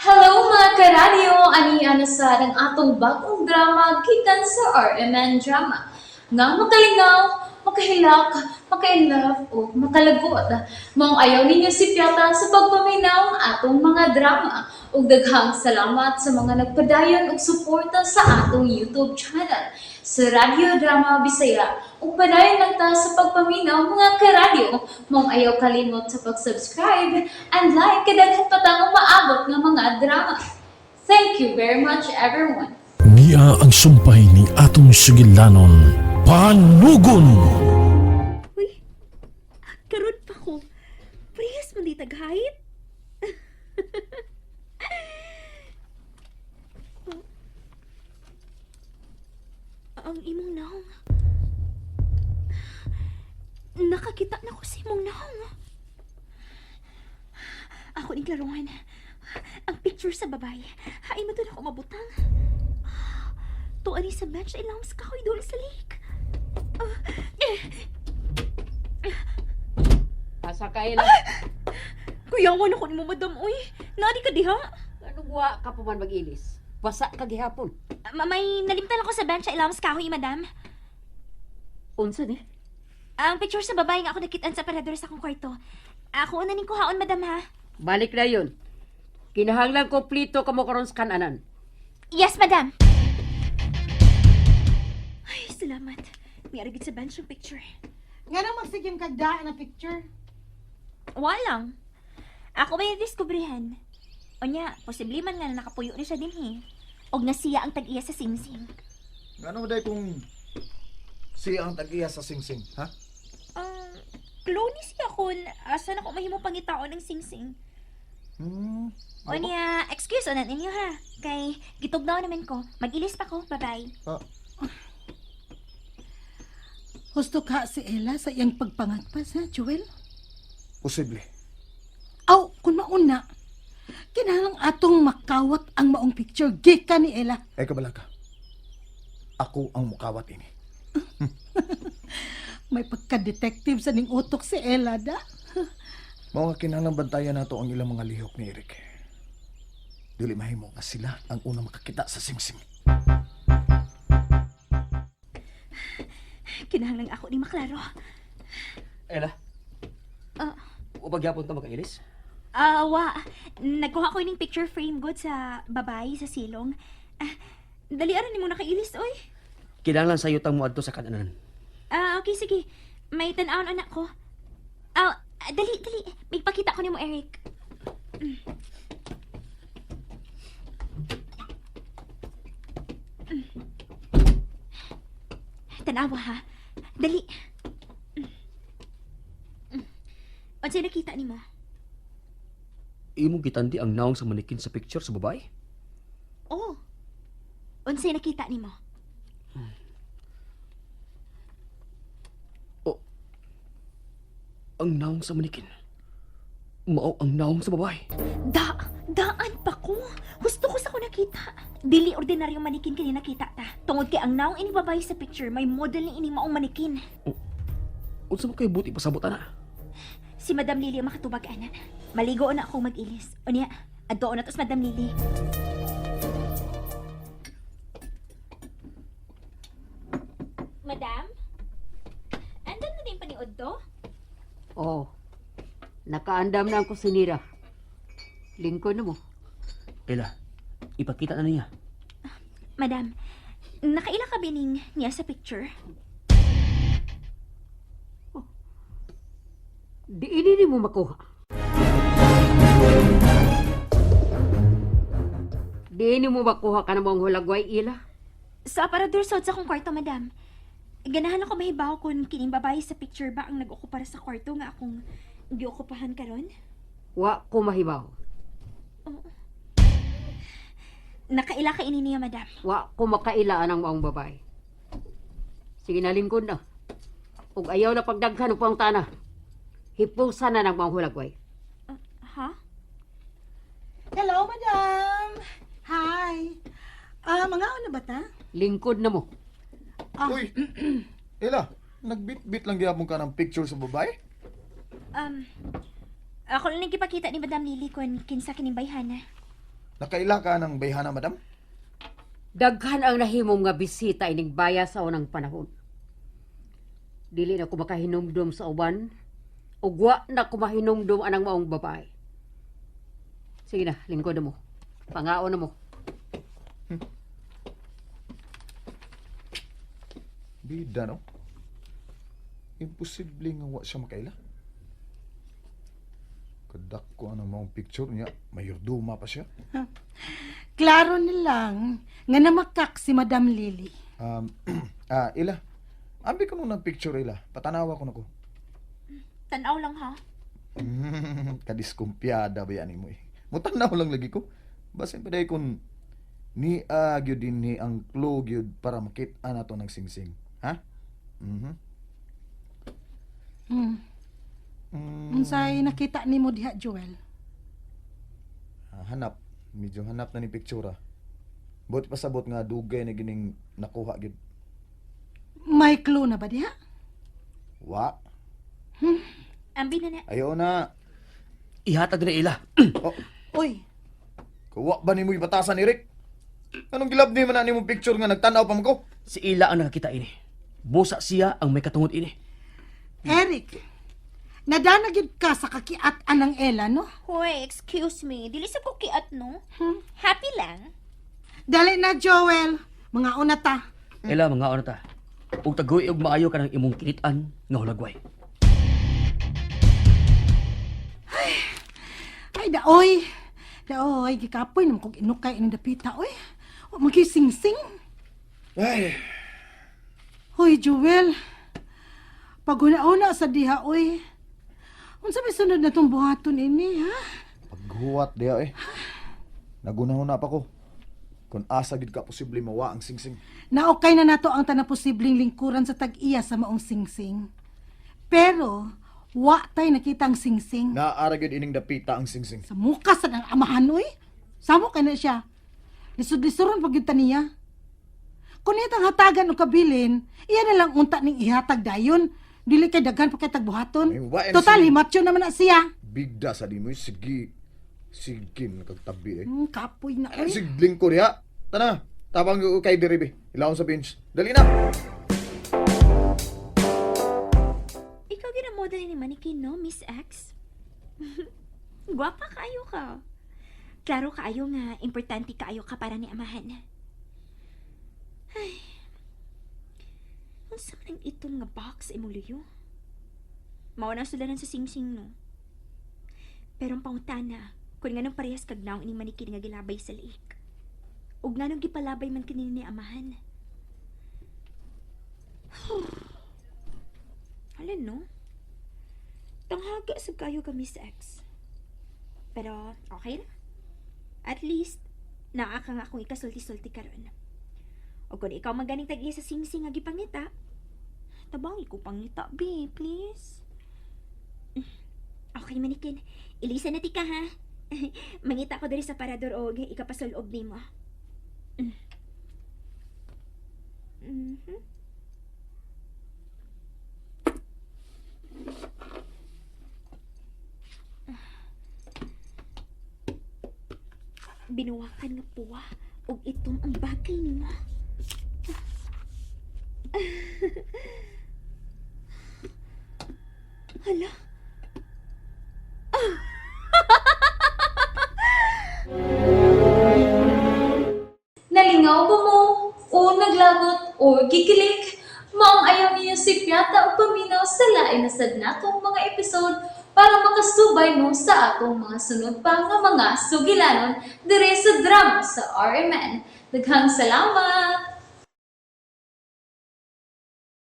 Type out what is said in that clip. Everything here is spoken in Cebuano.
Hello, mga karadyo! Ani na sa ang atong bagong drama gikan sa RMN Drama. Nga makalingaw, makahilak, makainlove o makalagot. Maong ayaw ninyo si Piata sa pagpaminaw ang atong mga drama. Ug daghang salamat sa mga nagpadayon og suporta sa atong YouTube channel sa Radyo Drama Bisaya. Ug padayon lang ta sa pagpaminaw, mga karadyo. Maong ayaw kalimot sa pag-subscribe and like kay daghan pa tang umaabot nga mga drama. Thank you very much, everyone. Niya ang sumpay ni atong sugilanon, Panugon! Uy, karon pa ko. Parehas man di taghayit. Ang imong naong. Nakakita na ko sa imong naong. Ako ning klaruhan. Ang picture sa babay. Hay man to na ako mabutang. Tuan ni sa bench ay lams kahoy doon sa lake. Asa ka, Ella? Kuyawan ako ni mo, madam, uy. Nani ka diha? Anong wa ka pa man mag-ilis? Basa ka gihapon. May nalimtan ako sa bench sa ilawang kahoy, madam. Unsa ni? Ang picture sa babae nga ako nakitaan sa parador sa akong kwarto. Ako una ning kuhaon, madam, ha? Balik na yun. Kinahanglan kompleto ka mo karon sa kananan. Yes, madam. Ay, salamat. May arigid sa bench yung picture. Nga nang magsigim kag daan na picture. Walang. Ako may nadiskubrihan. O niya, posible man nga na nakapuyo ni siya din, he. Og nasiya ang tag-iya sa singsing. Ano day kung siya ang tag-iya sa singsing, ha? Ang clone ni siya kun asa na ko mahimo pangitaon ng singsing. O niya, excuse unan ninyo ha. Kay gitugnaw naman ko. Mag-ilis pa ko. Bye-bye. Ah, Husto ka si Ella sa iyang pagpangagpas, ha, Jewel? Posible. Aw, kung mauna, kinahanglang atong makawat ang maong picture gikan ni Ella. Eh, kabala ka. Ako ang mukawat ini. May pagka-detective sa ning utok si Ella, da? Mao nga kinahanglang bantayan nato ang ilang mga lihok ni Eric. Dili mahimo nga sila ang unang makakita sa singsing. Kinahanglan ako ni maklaro. Ella? Ah. Wa gyapon ta makailis? Ah, wa. Nagkuha ko ning picture frame good sa babae sa silong. Ah, dali aron nimo nakailis oy. Kinahanglan sayo tang moadto sa kananan. Ah, okay, sige. May tan-awon anak ko. Ah, dali, dali. May pakita ko nimo, Eric. Tanawa ha. Dali. Unsay nakita nimo? Imong gitandi ang naong sa manikin sa picture sa babae? Oh. Unsay nakita nimo? O ang naong sa manikin. Mao ang naong sa babae. Da, daan pa ko. Husto ko sa ko nakita. Dili ordinaryong manikin kini nakita ta. Tungod kay ang naong ini babae sa picture, may model ni ini maong manikin. Unsa man kay buti pasabot ana? Si Madam Lily ang makatubag ana. Maligo na akong mag-ilis. Unya, adto na to sa Madam Lily. Madam? Andam na din paniod to? Oo. Nakaandam na ang kusinira. Lingkod na mo. Ella, ipakita na niya. Madam, nakaila ka bining niya sa picture? Di ini mo makuha. Di ini mo makuha ka na mong hulagway, Ila. Sa aparador sod sa akong kwarto, madam. Ganahan ako mahibaw kung kining babae sa picture ba ang nag-okupara sa kwarto nga akong giokupahan karon. Wa ko mahibaw. Nakaila ka ini niya, madam. Wa ko makailaan ang maong babae. Sige na, lingkod na. Ug ayaw na pagdaghan og pangtana. Hipusan na ng maong hulagway. Ha? Hello, madam! Hi! Ah, mga ano ba ta? Lingkod na mo. Uy! Ella, nagbit-bit lang gyapon ka ng picture sa babae? Um, ako lang gipakita ni Madam Lily kung kinsa kining bayhana. Nakaila ka ng bayhana, madam? Daghan ang nahimong nga bisita ining baya sa unang panahon. Dili na ko makahinumdum sa uban, ug wa na ko mahinumdum anang maong babae. Sige na, lingkod na mo. Pangaon na mo. Bida, no? Imposible nga wa siya makaila. Kadako ang maong picture niya, mayorduma pa siya. Klaro nilang nga namakak si Madam Lily. Ila. Ambi ko nung ng picture, Ila. Patanawa ko na ko. Tanaw lang ha. Kadiskumpiyada ba yan mo eh. Mutanaw lang lagi ko. Basin pa dahil kung ni gyud din ni ang clue gyud para makita na to ng singsing. Ha? Mhm. Unsay nakita nimo diha, Joel? Ah, hanap. Medyo hanap na ni picture ah. Buti pasabot nga dugay na gining nakuha gyud. May clue na ba diha? Wa. Ambi na na. Ayo na. Ihatag na ila. Oh, Uy, kuwa ba nimo ibatasan Eric? Anong gilab ni man na nimo picture nga nagtanaw pa man ko? Si Ila ang nakakita ini. Busa siya ang may katungod ini. Eric, nadana gyud ka sa kakiat anang Ella, no? Hoy, excuse me. Dili sa ko kiat, no? Happy lang. Dali na, Joel. Mga una ta. Ila mga ano ta. Ug tagoy og maayo ka ng imong kinitan nga hulagway. Ay, daoy. Daoy, gikapoy naman kog inukay ini dapita, oy. Wa man gyud singsing. Ay, Hoy, Joel. Paguna-una sa diha, oy. Unsa may sunod na tong buhaton ini, ha? paghuwat diha eh. Nagunahuna pa ko. Kung asa gid ka posible mawa ang singsing. Naukay na nato ang tanang posibleng lingkuran sa tag-iya sa maong singsing. Pero, wa tay nakita ang singsing. Naara gyud ining dapita ang singsing. Sa muka sa ang amahan, oy. Samo kay na siya. Lisod-lisoron pag yun niya. Kung nitang hatagan o kabilin, iya na lang unta ning ihatag dayon. Dili kay daghan pa kay tagbuhaton. Ay, wa, Total, MC. himatyo naman na siya. Bigda sa di mo eh. Sige. Sige nakagtabi eh. Kapoy na, oy. Sigling ko diha. Tana, tabang ko kay Diribi. Ilawon sa bench. Dali na. Ikaw gina model ni Manikin, no, Miss X? Gwapa kaayo ka. Klaro kaayo nga, importante kaayo ka para ni amahan. Ay. Unsa man ang itong nga box imong luyo? Mao na sularan sa singsing, no? Pero ang pangutana, kung nganong parehas kag naong ining manikin nga gilabay sa lake. Ug nganong gipalabay man kini ni amahan. Hala, no? Tanghaga sa kayo ka, Miss X. Pero, okay na. At least, naa ka nga akong ikasulti-sulti karon. O kung ikaw maganing tag sa singsing nga gipangita, tabangi ko pangita, be, please. Okay, manikin. Ilisa na ti ka, ha? Mangita ko diri sa parador og ikapasulob nimo. Binuwakan nga puwa og itom ang bagay nimo. Hala. Nalingaw ba mo? O naglagot o gikilig? Maong ayaw niyo si Piata o paminaw sa lain na sad natong mga episode para makasubay mo sa atong mga sunod pa nga mga sugilanon dire sa drama sa RMN. Daghang salamat!